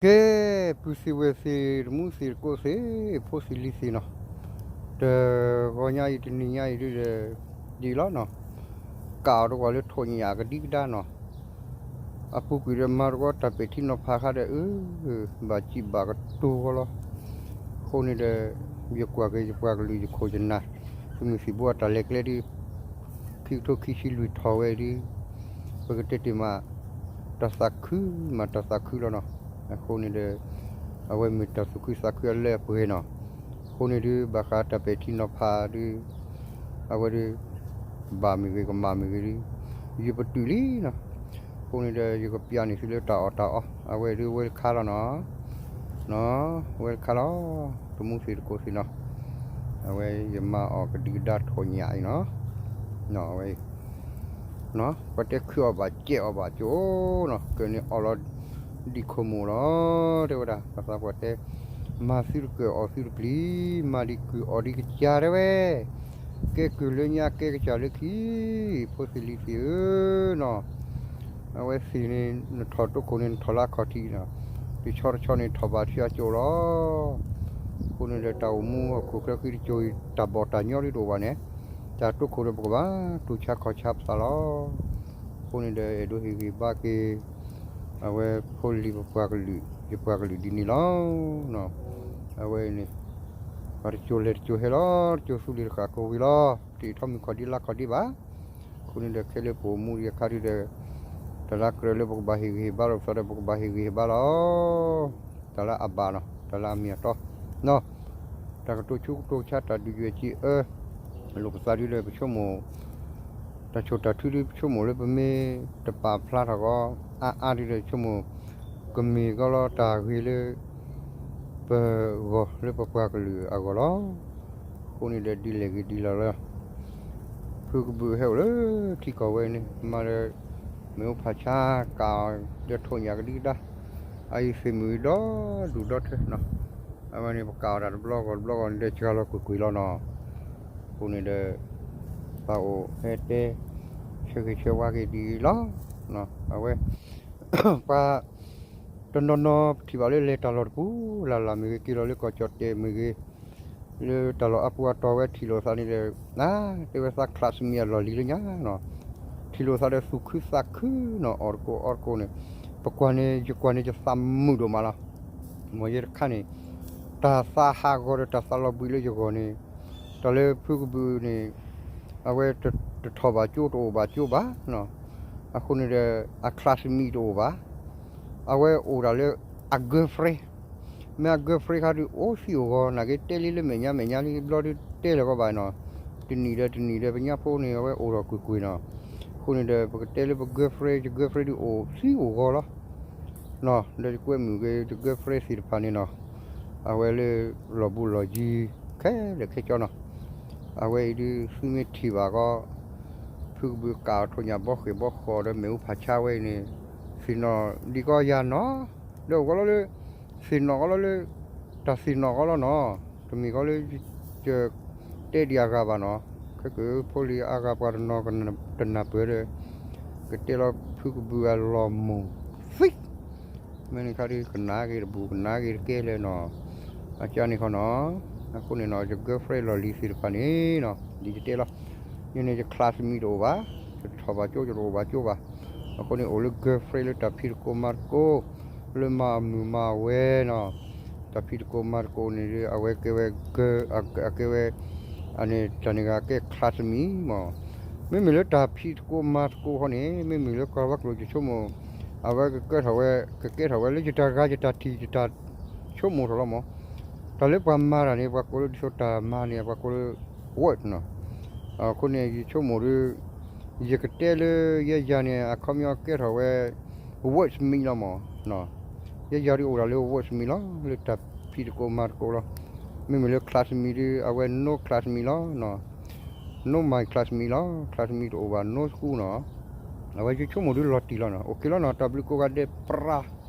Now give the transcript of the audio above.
ကဲ, ပုၢ်သ့ၣ်ဝဲၢ်သ့ၣ် တမူသ့ၣ်တကိးသ့ၣ် ဖိသ့ၣ်လံၤသ့ၣ်နီၤ, တဂီၤညါအံၤ တနံၤညါအံၤဒ်ဒီး ဒ်လီၤနီၤ, ကးအီၤတကွၢ်လၢထိၣ်ညၣ်ကဒံကဒါနီၤ, အပူၤကွံာ်ဒီးမၤတကီတၢ်ပဲာ်ထံနီၤဖးခါဒီး အၢ ဘၣ်စံးဘၣ်ကတိၤဂီၤလီၤ. အဃိန့ၣ်ဒီး ယကွၢ်က့ၤယပှၤကလုာ်ယခိၣ်ယနၢ် သုးမုၢ်သံၣ်ဘိအတၢ်လဲၤကျဲဒ် ခံကထိခံဆံလွံၢ်ထီၣ်ဝဲဒ် ပကတဲတ့ၢ်မး တၢ်သးခုမးတၢ်သးခုလီၤနီၤ. အဃိန့ၣ်ဒီး အဝဲမ့ၢ်တၢ်သူၣ်ခုသးခုအလၢအပှဲၤနီၤ. အဃိန့ၣ်ဒုး ဘၣ်ဃးတၢ်ပဲာ်ထံနီၤဖးဒုး အဝဲဒုး ဘၣ်မ့ၢ်ဂ့ၤကမၣ်မ့ၢ်ဂ့ၤဒုး ယပတုာ်လံနီၤ. အဃိန့ၣ်ဒီး ယကပျးန့ၢ်သုလၢတၢ်အီၣ်တၢ်အီ အဝဲဒုးဝဲတခါလီၤနီၤ. ဝဲတခါလီၤ, တမူသ့ၣ်တကိးသ့ၣ်နီၤ, အဝဲယမၤအီၣ်ကဒံကဒါထိၣ်ညၣ်အံၤနီၤ, အဝဲ ပှၤတဲခုအီၣ်ဘၣ်ကဲးအီၣ်ဘၣ်ကၠိနီၤ, ကၢၢ်န့ၣ်အီၣ်လီၤဒံးခိၣ်မိၣ်လီၤ, တဲဝဲဒၣ် ပှၤသးပှၢ်တဲ မၤသုတကၢၢ်အီၣ်သုတပျံၤ, မၤဒံးကုၢ်အီၣ်ဒံးကစၢ်တဲဝဲ, ကဲကုၢ်လၢညါကဲကစၢ်လၢခံ, ဖိသ့ၣ်လံၤသ့ၣ်ဧၢနီၤ, အဝဲသ့ၣ်န့ၣ် နထီၣ်တိခိၣ်န့ၣ် နထီၣ်လၢအခီၣ်ထံးနီၤ, တဆီတဆီန့ၣ်ထီၣ်ဘၣ်ထံအကၠိလီၤ. အဃိန့ၣ်ဒီး တၢ်အိၣ်မူဟီၣ်ခိၣ်ချၢဃံတကၠိအံၤ တၢ်ဘီၣ်တၢ်ညီလံတအိၣ်ဘၣ်န့ၣ်, တၢ်တိခိၣ်ဒီးပကဘၣ်တူၢ်ဆါခီၣ်ဆါပသးလီၤ. အဃိန့ၣ်ဒီး အဲၣ်ဒိးဟ့ၣ်ဂံၢ်ဘါက့ၤ အဝဲဖိလံၤပပှၤကလုာ် ယပှၤကလုာ်ဒ်န့ၣ်လီၤ. အဝဲန့ၣ် ပှၤတကၠိလဲၤတကၠိဟဲလီၤ, တကၠိသူလ့ၤတဃာ်ကိးဝံၤလီၤ, တအံးထီၣ်မုၢ်ခီၣ်ဒံးလါခီၣ်ဒံးဘၣ်. အဃိန့ၣ်ဒီး ခဲလၢပအိၣ်မူဒံးအခါဒုးဒီး တၢ်လၢအကြၢးလၢပကဘၣ်ဟ့ၣ်ဂံၢ်ဟ့ၣ်ဘါလိာ်ပသးဒီး ပကဘၣ်ဟ့ၣ်ဂံၢ်ဟ့ၣ်ဘါလီၤ. တၢ်လၢအဘၣ်နီၤ, တၢ်လၢအမ့ၢ်အတီနီၤ, တၢ်ကတိၤဆူကတိၤဆါ တၢ်ဒုးယွဲၢ်စံးအၢ လိာ်ပသးဒုးဒီး ပဆိကမိၣ် တၢ်ဆိၣ်တၢ်ထုဒုး ပဆိကမိၣ်လၢပမ့ၢ်တပာ်ဖျါထီၣ်ဂီၤ အါအါဒုးဒီး ဆိကမိၣ် ကမ့ၢ်ကီလီၤတၢ်ဂ့ၤလၢ ပဂီၢ်လၢပပှၤကလုာ်အဂီၢ်လီၤ. အဃိန့ၣ်ဒီး ဒ်လဲၣ်ဂ့ၤဒ်လဲၣ်လီၤ. ဖုကဘုးဟဲအိၣ်လၢထံကီၢ်ဝဲန့ၣ် မၤဒီး မ့ၣ်အူဖးဆါ ကးအီၤဒီးထိၣ်ညၣ်ကဒံကဒါ, အအံၤသ့ၣ်မုၢ်ဒီဒူၣ်ဒီထၢနီၤ. အဝဲန့ၣ် ပကးအီၤတၢ်တဘျီဂီၢ်တဘျီဂီၢ်န့ၣ်ဒီး စှၤလီၤကွ့ၢ်ကွ့ၢ်လီၤနီၤ. အဃိန့ၣ်ဒီး ပအိၣ်ဟဲတဲ ဆၢဂ့ၤဆၢဝါက့ၤဒ်အံၤလီၤ. အဝဲ ပှၤ တနီၤနီၤ ပထံၣ်ဘၣ်လၢလဲၤတၢ်လီၢ်တပူၤလၢ်လၢ်မ့ၢ်ဂ့ၤ, က့ၤလီၤလၢကီၢ်ကၠီၣ်တဲာ်မ့ၢ်ဂ့ၤ, လၢတၢ်လီၢ်အပူၤအတီၢ်ဝဲ ထံၣ်လိာ်သးန့ၣ်ဒီး တဲဝဲသး classmate အလီၢ်လံၤလၢညါနီၤ. ထံၣ်လိာ်သးဒီးသူၣ်ခုသးခုနီၤ, အီၣ်တကိးအီတကိးန့ၣ်, ပကွၢ်န့ၣ် ယကွၢ်န့ၣ် ယသးမုာ်ဒိၣ်မးလီၤ. မ်ယဲတခါန့ၣ် တၢ်သးဟးဂီၤဒီးတၢ်သးလီၤဘှံးလၢယဂီၢ်န့ၣ်, တၢ်လၢဖုကဘုးန့ၣ် အဝဲတထီၣ်ဘၣ်ကၠိတအိၣ်ဘၣ်ကၠိဘၣ်နီၤ. အဃိန့ၣ်ဒီး အ classmate တအိၣ်ဘၣ်. အဝဲအိၣ်ဒၣ်လၢ အ girlfriend, မ့ၢ်အ girlfriend ခါဒုး အိၣ်သံအိၣ်ဂီၤ နာ်က့တဲလံလၢမဲာ်ညါမဲာ်ညါလံ ဘျီဒုးတဲလၢၤကီးဘၣ်နီၤ. တနံၣ်ဒီးတနံၣ်ဒီး ပညါဖိန့ၣ် အဝဲအိၣ်ထီၣ်ကွ့ၢ်ကွ့ၢ်နီၤ. အဃိန့ၣ်ဒီး ပကတဲလၢပ girlfriend, ယ girlfriend ဒုးအိၣ်သံအိၣ်ဂီၤလီၤ. နီၤ ဒီးယကွဲမုာ်က့ၤ ယ girlfriend သ့ၣ်တဖၣ်န့ၣ်နီၤ, အဝဲလၢလီၢ်ဘူးလီၢ်ယံၤ ခဲလၢာ်ခဲဆ့နီၤ. အဝဲအံၤဒုး သုမ့ၢ်ထံၣ်ဘၣ်ကီး ဖုကဘုးကးအီၤထိၣ်ညၣ်ဘီဃ့ၣ်ဘီဃီၤဒီး မ့ၣ်အူဖးဆါဝဲအံၤန့ၣ်, သ့ၣ်နီၣ်ဒံးကီးယၤနီၤ, ဒီးအိၣ်ကီးလီၤလၢ သ့ၣ်နီၣ်ကီးလီၤလၢ တၢ်သ့ၣ်နီၣ်ကီးလီၤနီၤ, တမ့ၢ်ကီးလၢ ယတဲဒံးအဂၤဘၣ်နီၤ, ခဲကဖိလံၤအါဂၤပှၤတနီၤတနၢ်ပၢၢ်ဒီး ကတဲလီၤဖုကဘုးအလီၢ်မုာ်သံ, မ့ၢ်န့ၣ်ခါဒုး ကနၣ်က့ၤတဘူး ကနၣ်က့ၤတကဲလၢၤနီၤ, အကၢန့ၣ်ခီနီၤ, အဃိန့ၣ်နီၤ ယ girlfriend လီၢ်လံၤသ့ၣ်တဖၣ်န့ၣ်နီၤ ဒ်ယတဲလီၤ, ယန့ၣ်ယ classmate တအိၣ်ဘၣ်, ယတထီၣ်ဘၣ်ကၠိ ယတအိၣ်ဘၣ်ကၠိဘၣ်, အဃိန့ၣ်အိၣ်လၢ girlfriend လၢတၢ်ဖံးသကိးမၤသကိး, လၢမၤအမုာ်မၤဝဲနီၤ, တၢ်ဖံးသကိးမၤသကိးန့ၣ် အဝဲကဲဝဲ အကဲဝဲ အန့ၣ်တၢ်န့ၣ်ဂ့ၤကဲ classmate မး, မ့မ့ၢ်လၢတၢ်ဖံးသကိးမၤသကိးဃီန့ၣ် မ့မ့ၢ်လၢကီၢ်ဘၣ်ကျိၤယဆိကမိၣ်, အဝဲကကဲထီၣ်ဝဲ ကကဲထီၣ်ဝဲလၢယတၢ်ဂၤယတၢ်ထံၣ်ယတၢ်ဆိကမိၣ်ထီၣ်လီၤမး, တၢ်လၢပှၤမၤတၢ်န့ၣ် ပှၤကိးလၢဒ်သိးတၢ်မၤန့ၣ် ပှၤကိးလၢ work နီၤ, အဃိန့ၣ် ယဆိကမိၣ်ဒီး ယကတဲလၢ ယဲယၤန့ၣ် အခီပညီကဲထီၣ်ဝဲ workmate လီၤမး, ယဲယၤဒုးအိၣ်ဒၣ်လၢ workmate လီၤ လၢတၢ်ဖံးသကိးမၤသကိးလီၤ, မ့မ့ၢ်လၢ classmate ဒုး အဝဲ no classmate လီၤ, no my classmate လီၤ, classmate တအိၣ်ဘၣ် no school နီၤ, အဝဲယဆိကမိၣ်ဒုးလီၤတံၢ်လီၤနီၤ, အိၣ်က့ၤလီၤနီၤ, တၢ်ဘျုးကိးဂၤဒဲးပြး